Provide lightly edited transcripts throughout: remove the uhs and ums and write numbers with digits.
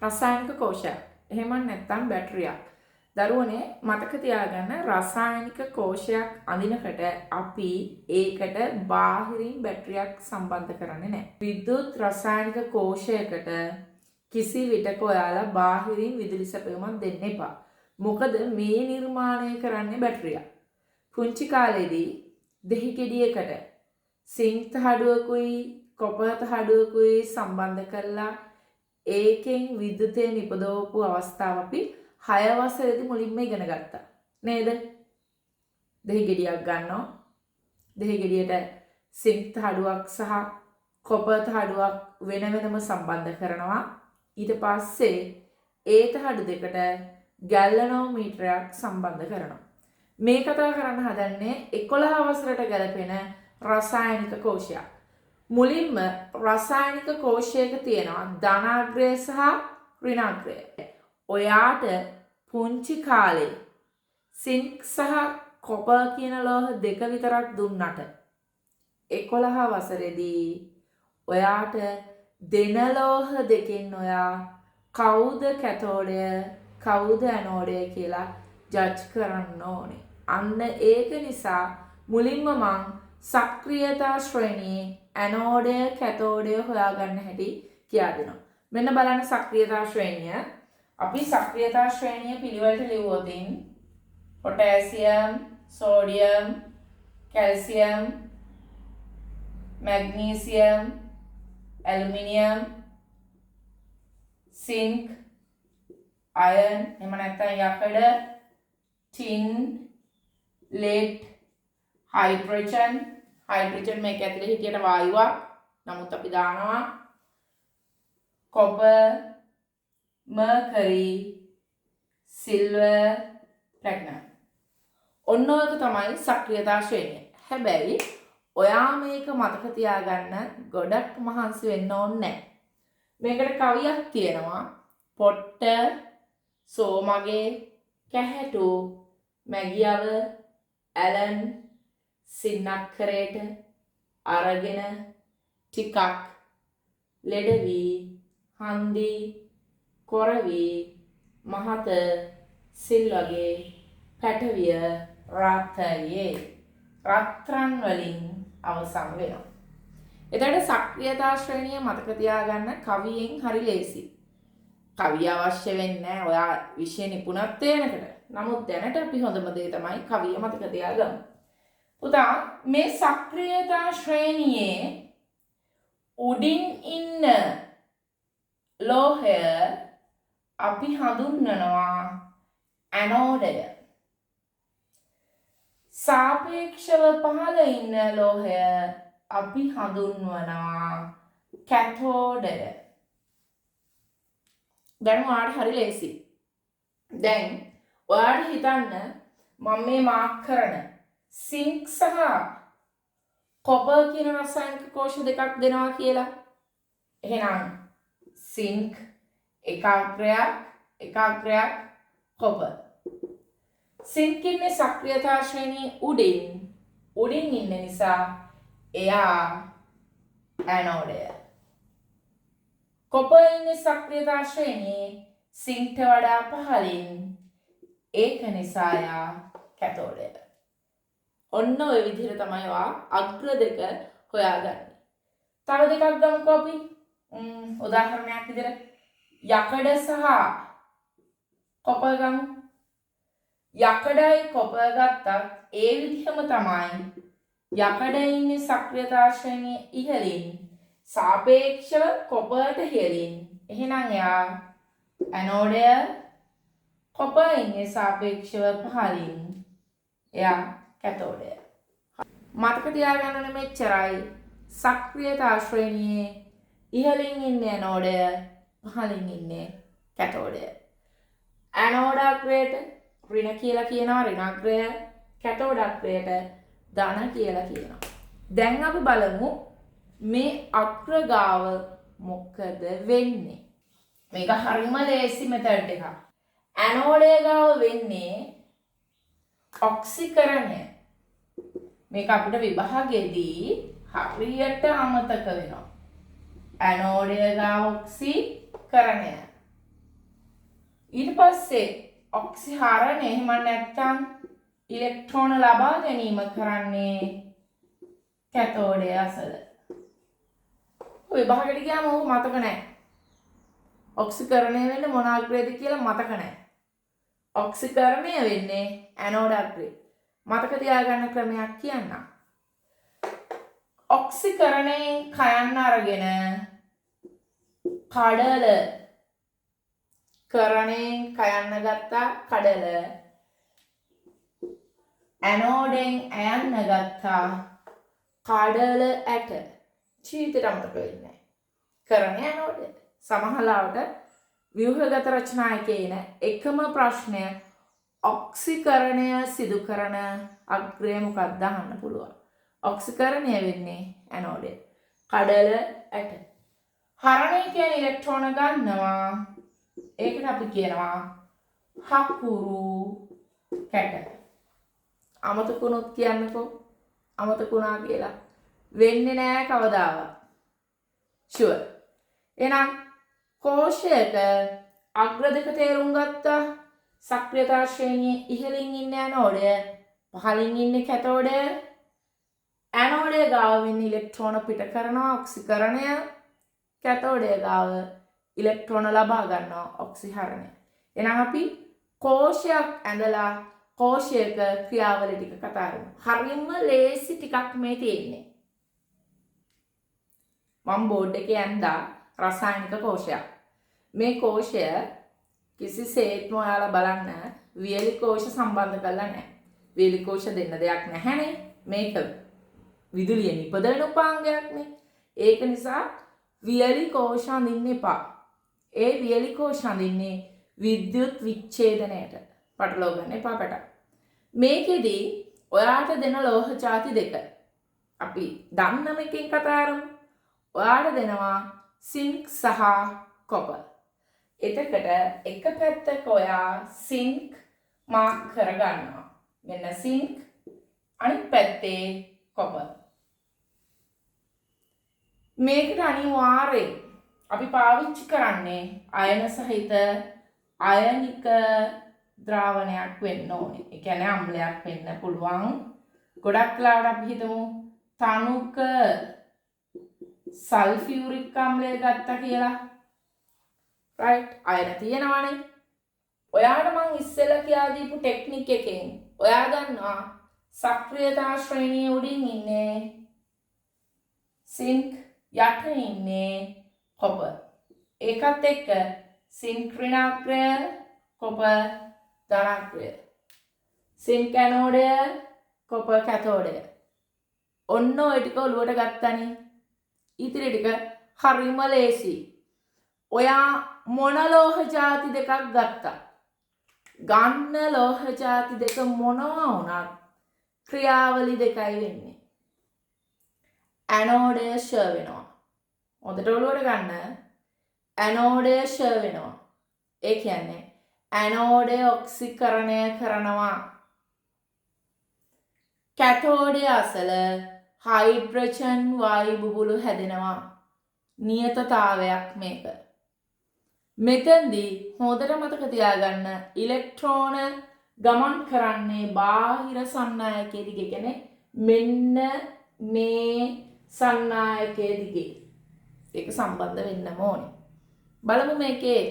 රසායනික කෝෂයක්. එහෙම නැත්නම් බැටරියක්. දරුවනේ මතක තියාගන්න, රසායනික කෝෂයක් අඳිනකොට අපි ඒකට බාහිරින් බැටරියක් සම්බන්ධ කරන්නේ නැහැ. විද්‍යුත් රසායනික කෝෂයකට කිසි විටක ඔයාලා බාහිරින් විදුලි සැපයුමක් දෙන්න එපා. මොකද මේ නිර්මාණය කරන්නේ බැටරියක්. පුංචි කාලේදී දෙහි ගෙඩියකට සිංක් තහඩුවකුයි කොපර් තහඩුවකුයි සම්බන්ධ කරලා ඒකෙන් විද්‍යුතය නිපදවපු අවස්ථාව අපි 6 වසරේදී මුලින්ම ඉගෙන ගත්තා. නේද? දෙහි ගෙඩියක් ගන්නවා. දෙහි ගෙඩියට සිංක් තහඩුවක් සහ කොපර් තහඩුවක් වෙන වෙනම සම්බන්ධ කරනවා. ඊට පස්සේ ඒ තහඩු දෙකට ගැල්වනෝමීටරයක් සම්බන්ධ කරනවා. මේ කතා කරන්න හදන්නේ 11 වසරට ගැලපෙන රසායනික කෝෂයක්. මුලින්ම රසායනික කෝෂයක තියෙනවා ධනාග්‍රය සහ ඍණාග්‍රය. ඔයාට පුංචි කාලේ සින්ක් සහ කොපර් කියන ලෝහ දෙක විතරක් දුන්නට 11 වසරේදී ඔයාට දෙන ලෝහ දෙකෙන් ඔයා කවුද කැතෝඩය කවුද ඇනෝඩය කියලා ජජ් කරන්න ඕනේ. අන්න ඒක නිසා මුලින්ම මං සක්‍රියතා ශ්‍රේණියේ ඇනෝඩය කැතෝඩය හොයාගන්න හැටි කියා දෙනවා. මෙන්න බලන්න සක්‍රියතා ශ්‍රේණිය. අපි සක්‍රියතා ශ්‍රේණිය පිළිවෙලට ලිව්වොතින් potassium, sodium, calcium, magnesium, aluminium, zinc, iron එහෙම නැත්නම් යකඩ, ටින්, ලෙඩ්, හයිඩ්‍රජන්. හයිඩ්‍රජන් මේක ඇතුලේ හිටියට වායුවක්. නමුත් අපි දානවා කොපර්, මර්කරි, සිල්වර්, ප්ලැටිනම්. ඔන්න ඔයක තමයි සක්‍රියතා ශ්‍රේණිය. හැබැයි ඔයා මේක මතක තියාගන්න ගොඩක් මහන්සි වෙන්න ඕනේ නැහැ. මේකට කවියක් තියෙනවා. පොට්ට සෝමගේ කැහැටු මැගියව ඇලන් සින්නක්කරේට අරගෙන ටිකක් ලෙඩ වී හන්දි කොර වී මහත සිල් වගේ පැටවිය රාතයේ රත්රන් වලින් අවසන් වෙනවා. එතකොට සක්‍රියතා ශ්‍රේණිය මතක තියාගන්න කවියෙන් හරි ලේසි. කවිය අවශ්‍ය වෙන්නේ නැහැ ඔයා විෂය නිපුණත්වය වෙනකොට. නමුත් දැනට අපි හොඳම දේ තමයි කවිය මතක තියාගමු. පුතා, මේ සක්‍රියතා ශ්‍රේණියේ උඩින් ඉන්න ලෝහය අපි හඳුන්වනවා ඇනෝඩය. සාපේක්ෂව පහළ ඉන්න ලෝහය අපි හඳුන්වනවා කැතෝඩය. දැන් ඔයාට හරි ලේසි. දැන් ඔයාට හිතන්න මම මේ මාක් කරන සිංක් සහ කොපර් කියන රසායනික කෝෂ දෙකක් දෙනවා කියලා. එහෙනම් සිංක් එක අග්‍රයක්, එක අග්‍රයක් කොපර්. සිංක් ඉන්නේ සක්‍රියතා ශ්‍රේණියේ උඩින්. උඩින් ඉන්න නිසා එයා ඇනෝඩය. කොපර් ඉන්නේ සක්‍රියතා ශ්‍රේණියේ සිංක්ට වඩා පහළින්. ඒක නිසා එයා කැතෝඩය. ඔන්න ඔය විදිහට තමයි ඔයා අග්‍ර දෙක හොයාගන්නේ. තව දෙකක් ගමුකෝ අපි. උදාහරණයක් විදිහට යකඩ සහ කොපර් ගමු. යකඩයි කොපර් ගත්තත් ඒ විදිහම තමයි. යකඩ ඉන්නේ සක්‍රියතා ශ්‍රේණියේ ඉහළින්, සාපේක්ෂව කොපර්ට ඉහළින්. එහෙනම් එයා ඇනෝඩය. කොපර් ඉන්නේ සාපේක්ෂව පහළින්. එයා කැතෝඩය. මතක තියාගන්න ඕනේ මෙච්චරයි. සක්‍රියතා ශ්‍රේණියේ ඉහළින් ඉන්නේ ඇනෝඩය, පහළින් ඉන්නේ කැතෝඩය. ඇනෝඩ අග්‍රයට ඍණ කියලා කියනවා, ඍණාග්‍රය. කැතෝඩ අග්‍රයට ධන කියලා කියනවා. දැන් අපි බලමු මේ අග්‍ර ගාව මොකද වෙන්නේ. මේක හරිම ලේසි මෙතඩ් එකක්. ඇනෝඩය ගාව වෙන්නේ ඔක්සිකරණය. මේක අපිට විභාගෙදී හරියට අමතක වෙනවා. ඇනෝඩය ගාව ඔක්සිකරණය. ඊට පස්සේ ඔක්සිහරණය එහෙම නැත්නම් ඉලෙක්ට්‍රෝන ලබා ගැනීම කරන්නේ කැතෝඩය අසල. විභාගෙට ගියාම ඕක මතක නැහැ. ඔක්සිකරණය වෙන්නේ මොන අග්‍රයද කියලා මතක නැහැ. ඔක්සිකරණය වෙන්නේ ඇනෝඩ් අග්‍රය. මතක තියාගන්න ක්‍රමයක් කියන්නම්. ඔක්සිකරණයෙන් කයන්න අරගෙන කඩල කරණයෙන් කයන්න ගත්තා කඩල ඇනෝඩෙන් ඇයන්න ගත්තා කඩල ඇට. ජීවිතේට අමතක වෙන්නේ නැහැ. කරණය ඇනෝඩය. සමහරවිට ව්‍යුහගත රචනා එකේ එන එකම ප්‍රශ්නය ඔක්සිකරණය සිදු කරන අග්‍රය මොකක්ද අහන්න පුළුවන්. ඔක්සිකරණය වෙන්නේ ඇනෝඩය. කඩල ඇට. හරණය කියන්නේ ඉලෙක්ට්‍රෝන ගන්නවා. ඒකට අපි කියනවා හකුරු කැට. අමතක වුණොත් කියන්නකෝ. අමතක වුණා කියලා. වෙන්නේ නෑ කවදාවත්. ෂුවර්. එහෙනම් කෝෂයක අග්‍ර දෙක තේරුම් ගත්තා. සක්‍රියතා ශ්‍රේණියේ ඉහළින් ඉන්න ඇනෝඩය, පහළින් ඉන්න කැතෝඩය. ඇනෝඩය ගාව වෙන්නේ ඉලෙක්ට්‍රෝන පිට කරනවා ඔක්සිකරණය. කැතෝඩය ගාව ඉලෙක්ට්‍රෝන ලබා ගන්නවා ඔක්සිහරණය. එහෙනම් අපි කෝෂයක් ඇඳලා කෝෂයක ක්‍රියාවලිය ටික කතා කරමු. හරිම ලේසි ටිකක් මේ තියෙන්නේ. මම බෝඩ් එකේ ඇඳා රසායනික කෝෂයක්. මේ කෝෂය කිසිසේත්ම ඔයාලා බලන්න වියලි කෝෂ සම්බන්ධ කරලා නැහැ. වියලි කෝෂ දෙන්න දෙයක් නැහැනේ. මේක විදුලිය නිපදවන උපාංගයක්නේ. ඒක නිසා වියලි කෝෂ අඳින්න එපා. ඒ වියලි කෝෂ අඳින්නේ විද්‍යුත් විච්ඡේදනයට. පටලවා ගන්න එපා පැටක්. මේකෙදි ඔයාට දෙන ලෝහ ජාති දෙක අපි දන්නම එකෙන් කතා කරමු. ඔයාට දෙනවා සින්ක් සහ කොපර්. එතකොට එක පැත්තක ඔයා සින්ක් මාක් කරගන්නවා. මෙන්න සින්ක්, අනිත් පැත්තේ කොපර්. මේකට අනිවාර්යෙන් අපි පාවිච්චි කරන්නේ අයන සහිත අයනික ද්‍රාවණයක් වෙන්න ඕනේ. ඒ කියන්නේ අම්ලයක් වෙන්න පුළුවන්. ගොඩක් වෙලාවට අපි හිතමු තනුක සල්ෆියුරික් අම්ලය ගත්තා කියලා. රයිට්, අයන තියෙනවනේ. ඔයාට මං ඉස්සෙල්ලා කියා දීපු ටෙක්නික් එකෙන් ඔයා දන්නවා සක්‍රියතා ශ්‍රේණිය උඩින් ඉන්නේ සින්ක්, යට ඉන්නේ කොපර්. ඒකත් එක්ක සින්ක් ඍණාග්‍රය, කොපර් ධනාග්‍රය. සින්ක් ඇනෝඩය, කොපර් කැතෝඩය. ඔන්න ඔය ටික ඔලුවට ගත්තනේ. ඉතිරි ටික හරිම ලේසි. ඔයා මොන ලෝහ ජාති දෙකක් ගත්තා? ගන්න ලෝහ ජාති දෙක මොනවා වුණත් ක්‍රියාවලි දෙකයි වෙන්නේ. ඇනෝඩය ෂර් වෙනවා. හොඳට ඔලුවට ගන්න. ඇනෝඩය ෂර් වෙනවා. ඒ කියන්නේ ඇනෝඩය ඔක්සිකරණය කරනවා. කැතෝඩය අසල හයිඩ්‍රජන් වායු බුබුලු හැදෙනවා. නියතතාවයක් මේක. මෙතෙන්දී හොඳට මතක තියාගන්න ඉලෙක්ට්‍රෝන ගමන් කරන්නේ බාහිර සන්නායකයේ දිගේ. කියන්නේ මෙන්න මේ සන්නායකයේ දිගේ. ඒක සම්බන්ධ වෙන්නම ඕනේ. බලමු මේකේ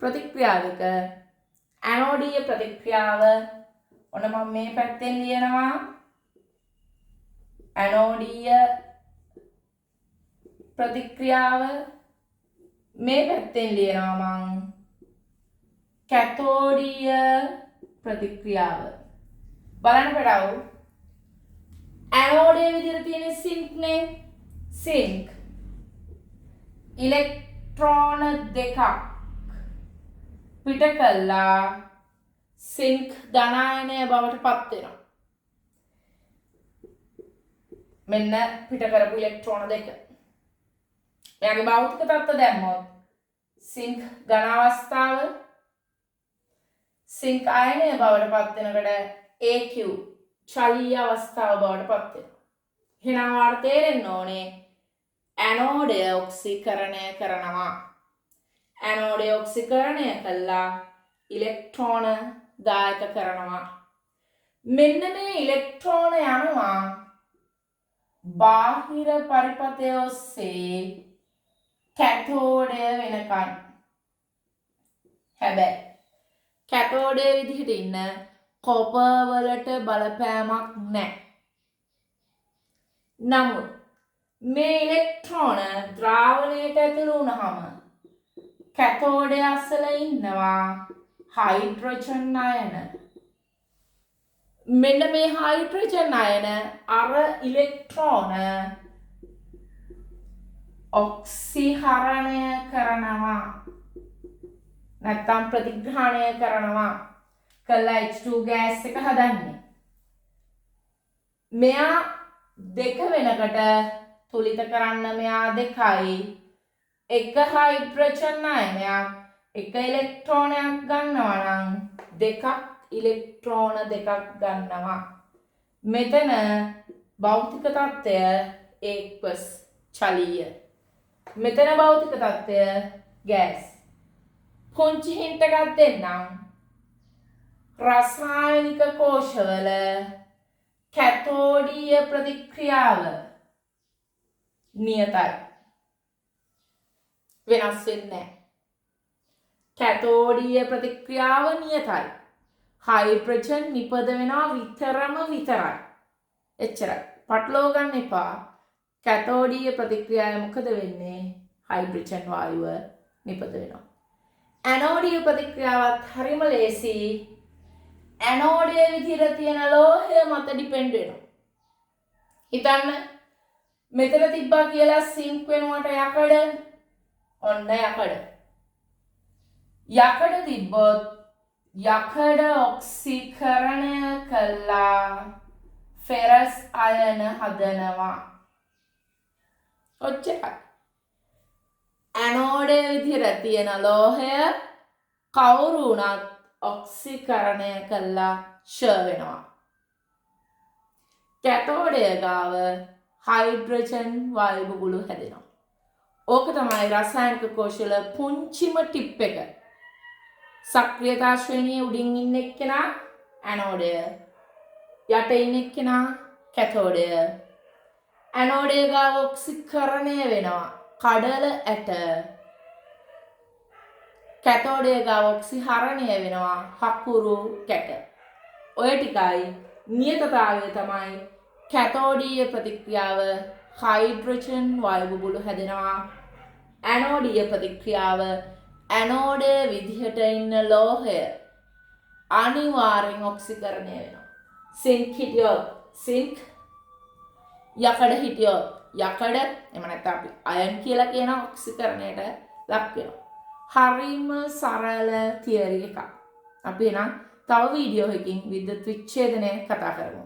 ප්‍රතික්‍රියාවක ඇනෝඩීය ප්‍රතික්‍රියාව. ඔන්න මම මේ පැත්තෙන් ලියනවා ඇනෝඩීය ප්‍රතික්‍රියාව, මේ පැත්තෙන් ලියනවා මං කැතෝඩීය ප්‍රතික්‍රියාව. බලන්න පැටවු, ඇනෝඩයේ විදිහට තියෙන සින්ක් නේ. සින්ක් ඉලෙක්ට්‍රෝන දෙකක් පිට කළා සින්ක් ධනායනය බවට පත් වෙනවා. මෙන්න පිට කරපු ඉලෙක්ට්‍රෝන දෙක. මෙයාගේ භෞතික තත්ත්ව දැම්මොත් සින්ක් ඝන අවස්ථාව සින්ක් අයනය බවට පත් වෙනකොට AQ චලීය අවස්ථාව බවට පත් වෙනවා. එහෙනම් ඔයාලට තේරෙන්න ඕනේ ඇනෝඩය ඔක්සිකරණය කරනවා. ඇනෝඩය ඔක්සිකරණය කළා ඉලෙක්ට්‍රෝන දායක කරනවා. මෙන්න මේ ඉලෙක්ට්‍රෝන යනවා බාහිර පරිපථය ඔස්සේ කැතෝඩය වෙනකන්. හැබැයි කැතෝඩය විදිහට ඉන්න කොපර් වලට බලපෑමක් නැහැ. නමුත් මේ ඉලෙක්ට්‍රෝන ද්‍රාවණයට ඇතුළු වුණාම කැතෝඩය අසල ඉන්නවා හයිඩ්‍රජන් අයන. මෙන්න මේ හයිඩ්‍රජන් අයන අර ඉලෙක්ට්‍රෝන ඔක්සිහරණය කරනවා. නැත්තම් ප්‍රතිග්‍රහණය කරනවා. කළා H2 gas එක හදන්නේ. මෙයා දෙක වෙනකොට තුලිත කරන්න මෙයා දෙකයි. එක හයිඩ්‍රජන් අයනයක් එක ඉලෙක්ට්‍රෝනයක් ගන්නවා නම් දෙකක් ඉලෙක්ට්‍රෝන දෙකක් ගන්නවා. මෙතන භෞතික තත්ත්වය ඒක්වස් චලීය. මෙතන භෞතික තත්ත්වය ගෑස්. පුංචි හින්ට් එකක් දෙන්නම්. රසායනික කෝෂවල කැතෝඩීය ප්‍රතික්‍රියාව නියතයි. වෙනස් වෙන්නේ නැහැ. කැතෝඩීය ප්‍රතික්‍රියාව නියතයි. හයිඩ්‍රජන් නිපද වෙනවා විතරම විතරයි. එච්චරයි. පටලවා ගන්න එපා. කැතෝඩීය ප්‍රතික්‍රියාව මොකද වෙන්නේ? හයිඩ්‍රජන් වායුව නිපද වෙනවා. ඇනෝඩීය ප්‍රතික්‍රියාවත් හරිම ලේසි. ඇනෝඩය විදිහට තියෙන ලෝහය මත ඩිපෙන්ඩ් වෙනවා. හිතන්න මෙතන තිබ්බා කියලා සිංක් වෙනුවට යකඩ, ඔන්න යකඩ. යකඩ තිබ්බොත් යකඩ ඔක්සිකරණය කළා ෆෙරස් අයන හදනවා. ඔච්චරයි. ඇනෝඩය විදිහට තියෙන ලෝහය කවුරු වුණත් ඔක්සිකරණය කළා ෂර් වෙනවා. කැතෝඩය ගාව හයිඩ්‍රජන් වායු බුබුලු හැදෙනවා. ඕක තමයි රසායනික කෝෂවල පුංචිම ටිප් එක. සක්‍රියතා ශ්‍රේණියේ උඩින් ඉන්න එක්කෙනා ඇනෝඩය, යට ඉන්න එක්කෙනා කැතෝඩය. ඇනෝඩය ගාව ඔක්සිකරණය වෙනවා කඩල ඇට. කැතෝඩය ගාව ඔක්සිහරණය වෙනවා හකුරු කැට. ඔය ටිකයි නියතතාවය තමයි කැතෝඩීය ප්‍රතික්‍රියාව හයිඩ්‍රජන් වායු බුබුලු හැදෙනවා. ඇනෝඩීය ප්‍රතික්‍රියාව ඇනෝඩය විදිහට ඉන්න ලෝහය අනිවාර්යෙන් ඔක්සිකරණය වෙනවා. සිංක් හිටියොත් සිංක්, යකඩ හිටියොත් යකඩ, එහෙම නැත්නම් අපි අයන් කියලා කියන ඔක්සිකරණයට ලක් වෙනවා. හරිම සරල තියරි එකක්. අපි එහෙනම් තව වීඩියෝ එකකින් විද්‍යුත් විච්ඡේදනය කතා කරමු.